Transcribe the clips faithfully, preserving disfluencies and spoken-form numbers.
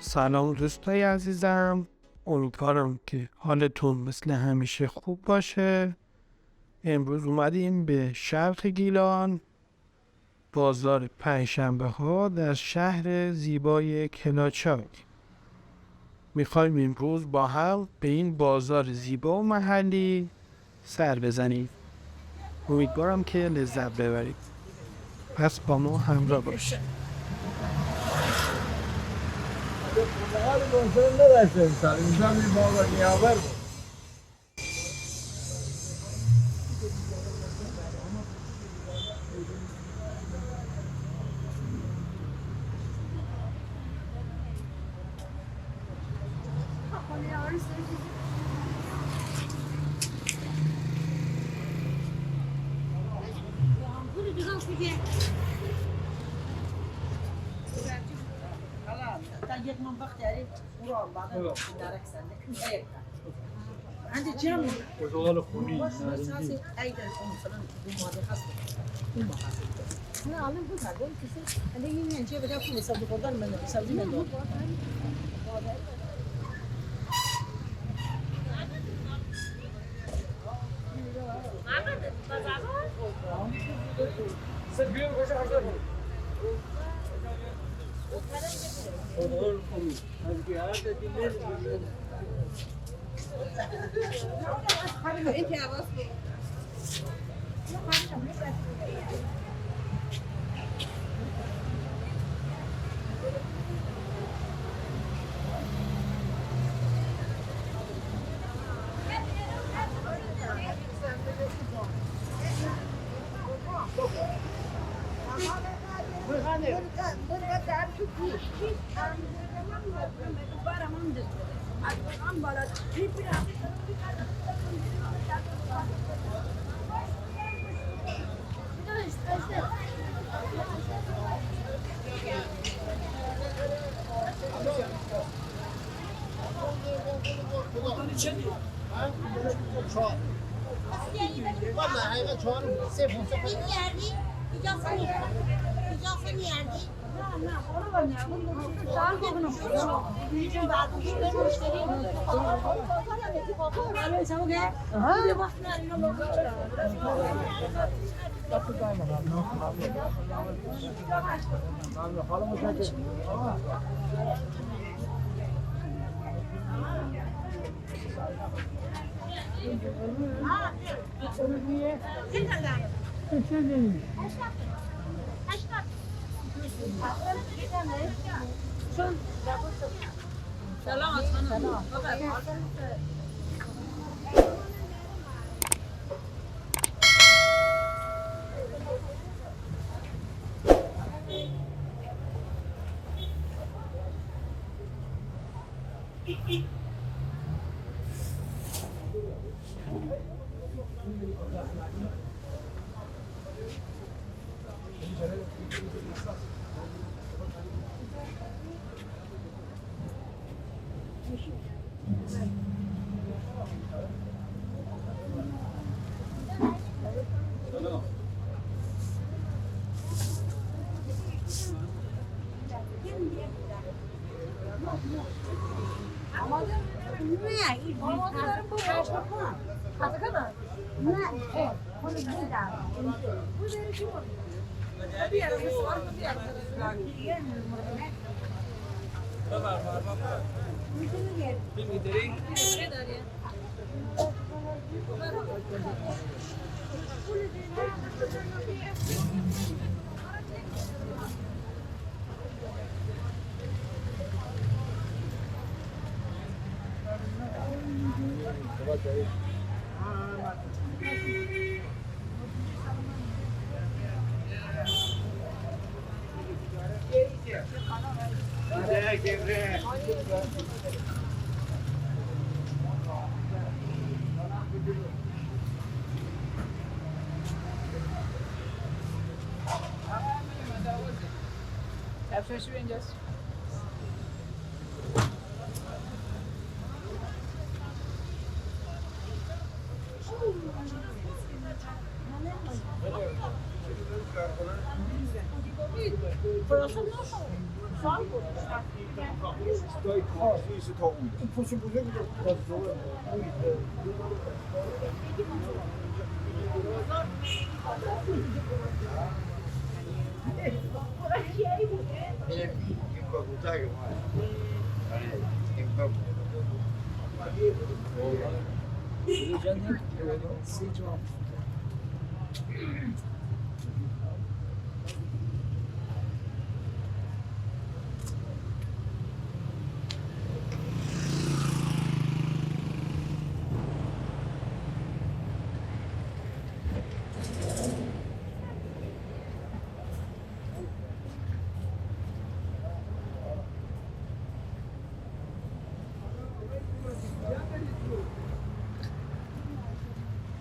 سلام دوستای عزیزم، امیدوارم که حالتون مثل همیشه خوب باشه. امروز اومدیم به شرق گیلان، بازار پنجشنبه‌ها در شهر زیبای کلاچای. می‌خوایم امروز با هم به این بازار زیبا و محلی سر بزنیم. امیدوارم که لذت ببرید. پس با ما همراه باشید. تا یک من بخت یاری او را بعدا درک سنده کن. عندي جام. وزوال خوني، باش، باش، نارنجي. هسه أيضًا مثلًا بو ماده خاص. بو ماده خاص. أنا أعلم بو ماده، بس أنا يمكن أجيب ده كله سبزي خضار من، سبزي من دول. سلام خانم.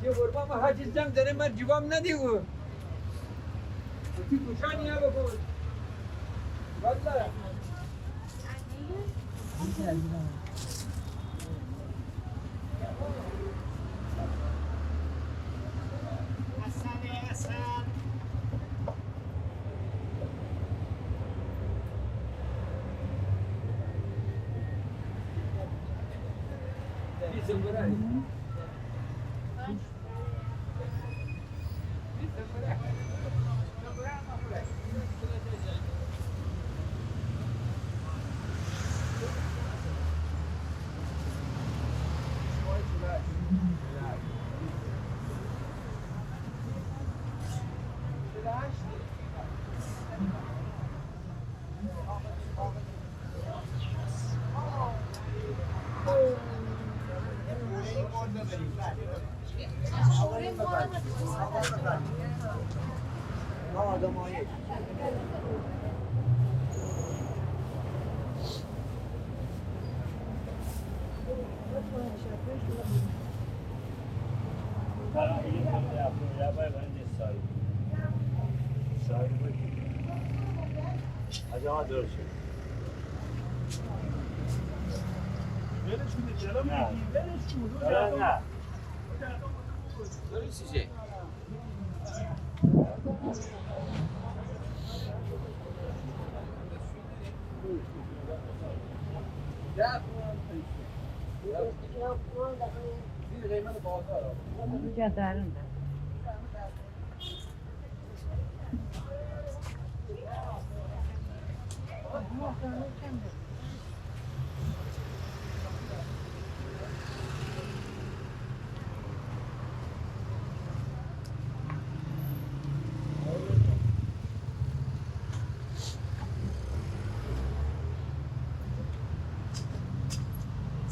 یه قربان، ما هر چیز جنگ داره، من جواب ندیو. تی گوشانی یا بکن. والله.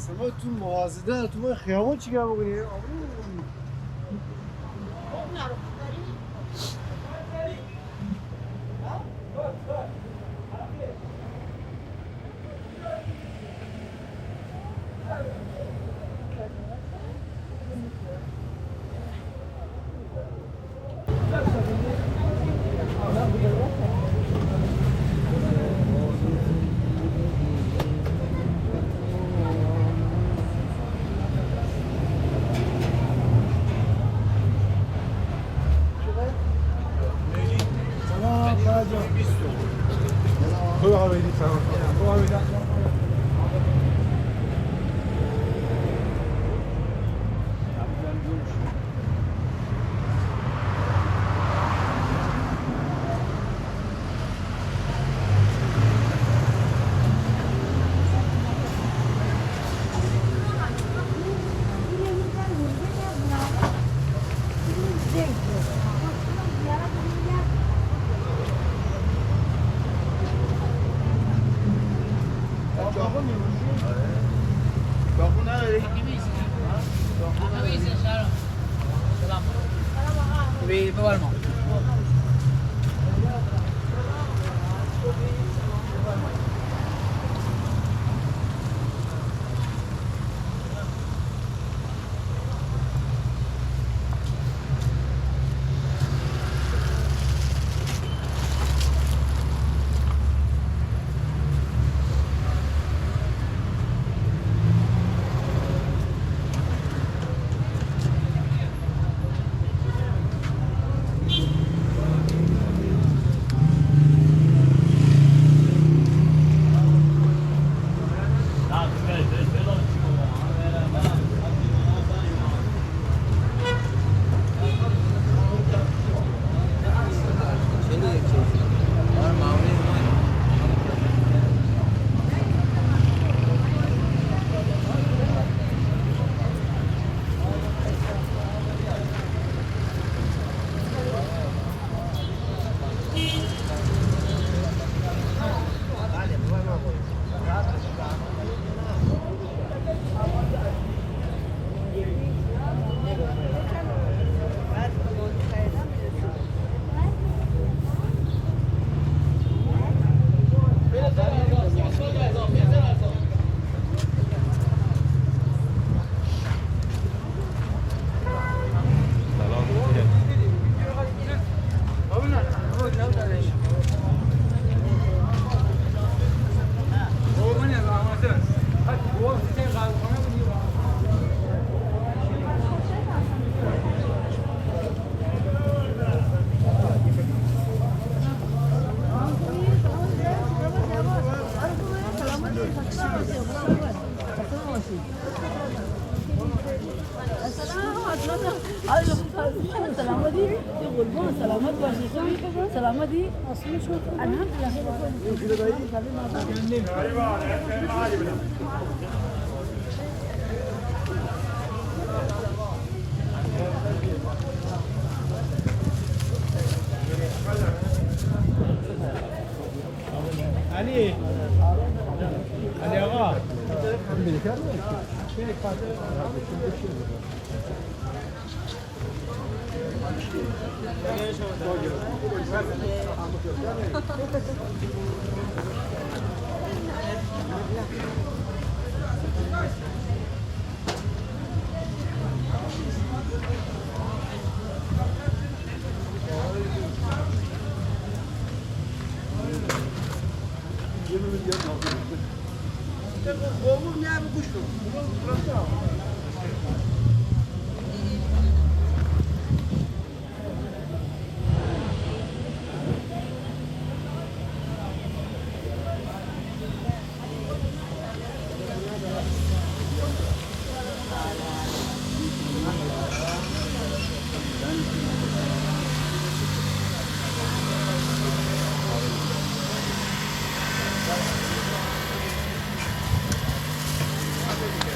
شما تو مغازه‌دار، تو ما خیابون چی کار بکنی؟ سلام، کاجو. خوب آمدید، سلام. خوب آمدید. سلامتی، قربان، سلامت باشی. سلامتی. الحمدلله. علی. علی آقا.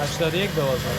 هشتاد و یک دوازده.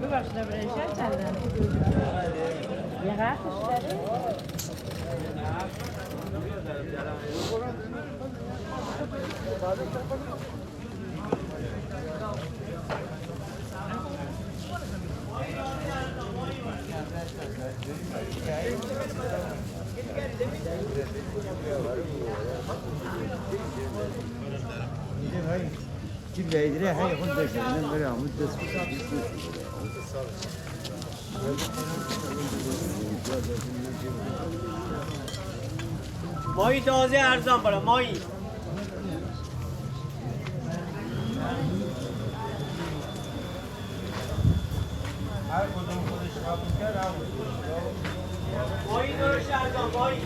ببخشید، برای چند چنده؟ یه قرصش داری؟ ماهی تازه ارزان برم، ماهی. ماهی درشت ارزان، ماهی.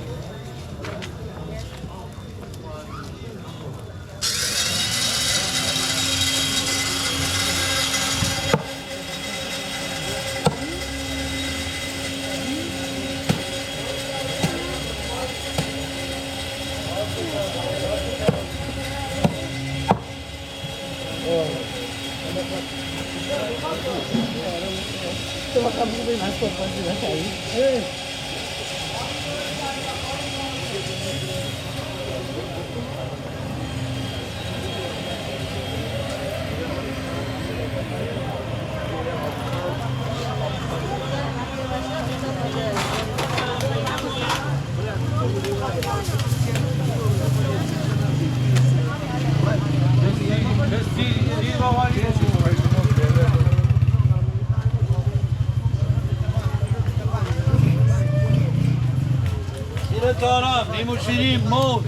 شیر تارم، لیمو شیرین، موز،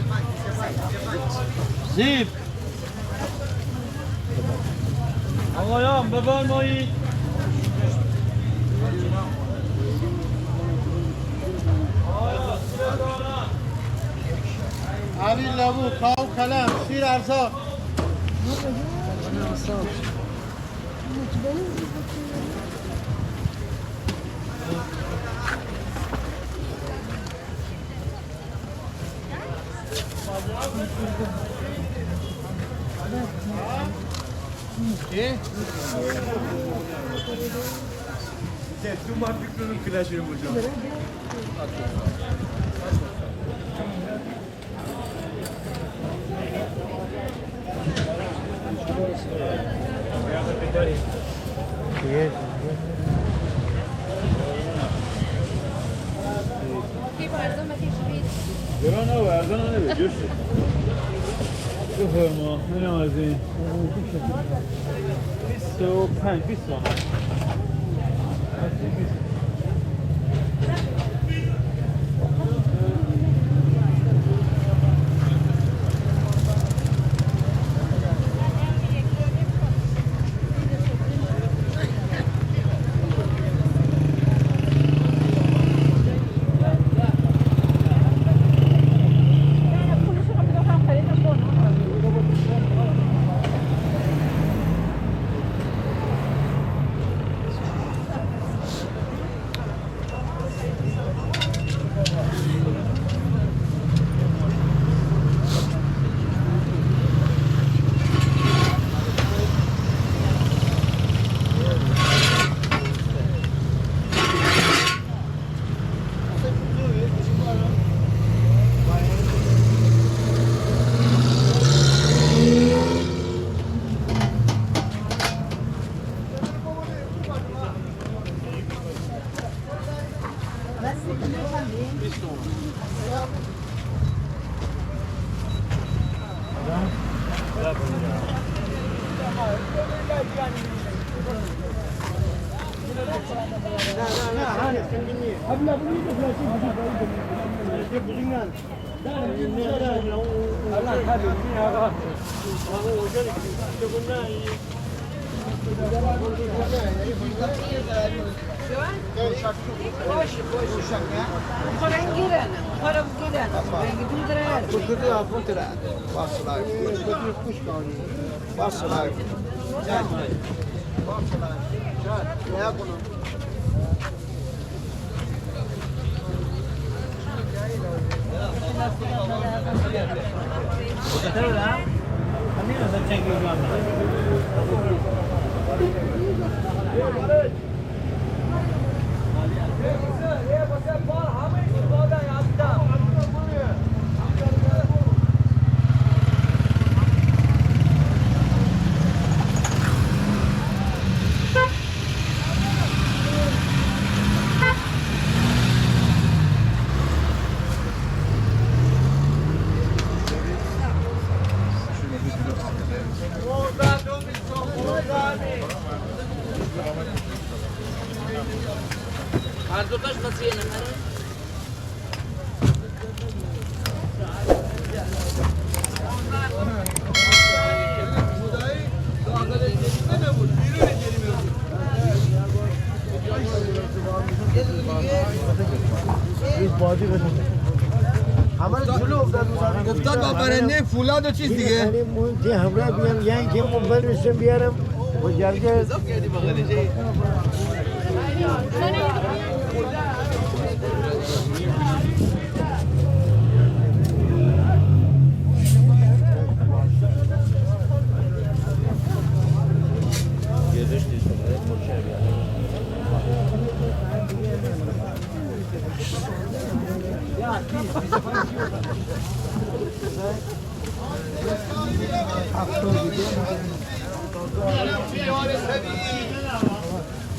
سیب. آقایان، بفرمایید. آقایان، شیر تارم. ابی لبو، کاو کلم، شیر ارزان. گران او ارزان نبی، جوش. بفرما، اینم از این. بیست و پنج، بیست تومن. هر دوتاش واسه یه نفره. افتاد با برنده فولاد و چیز دیگه. یعنی من که همراه بیام، یعنی که من بنویسم بیارم.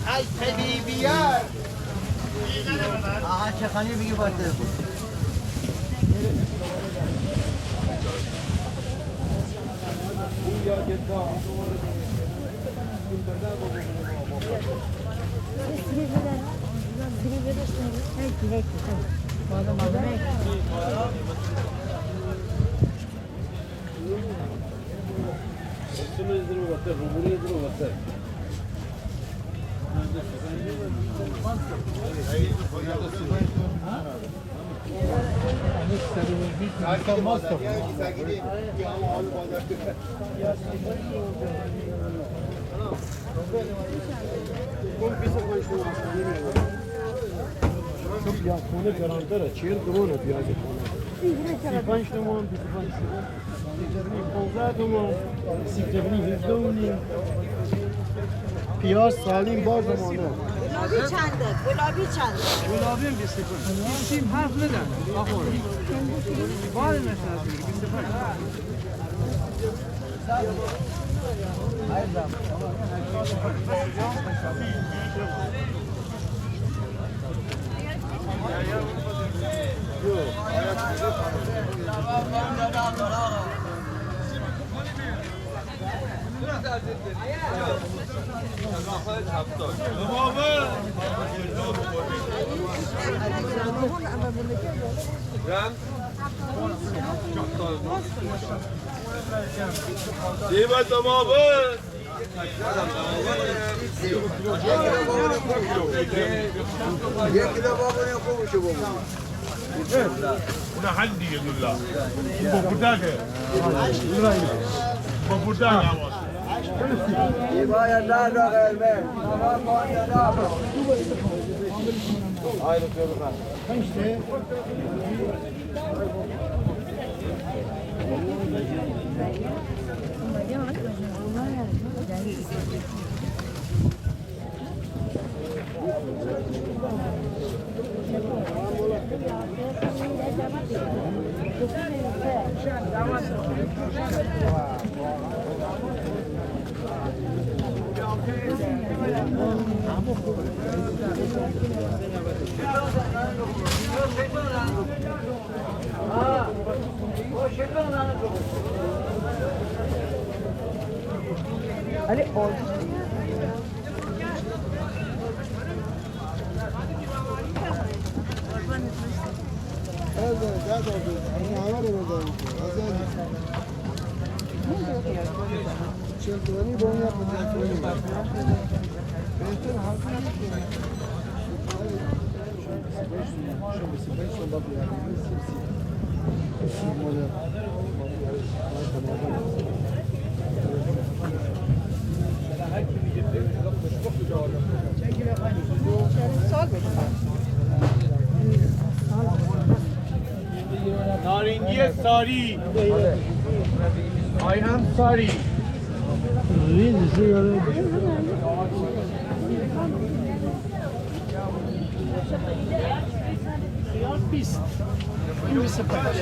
از طبیبیات. آها، چه خانی بیگی باتر. خب، یا خونه گرانتره، چهل تومانه پیازی خونه. سی و پنج تومان، بیست و پنج تومان. پانزده تومان، سیب زمینی هفده و نیم. پیاز سالم باز مانه. گلابی چنده؟ گلابی چنده؟ گلابی بیست و پنج. سیم حرف نزن. آخر. بار نشناسی. بیست و پنج. سیب زمابه. یک کیلو بابا، یک کیلو بابا. اونه هندی یه دولا. با بوداگه. با بوداگه آواز. نارنگی ساری. I am sorry. خیار بیست. این بیست و پنج.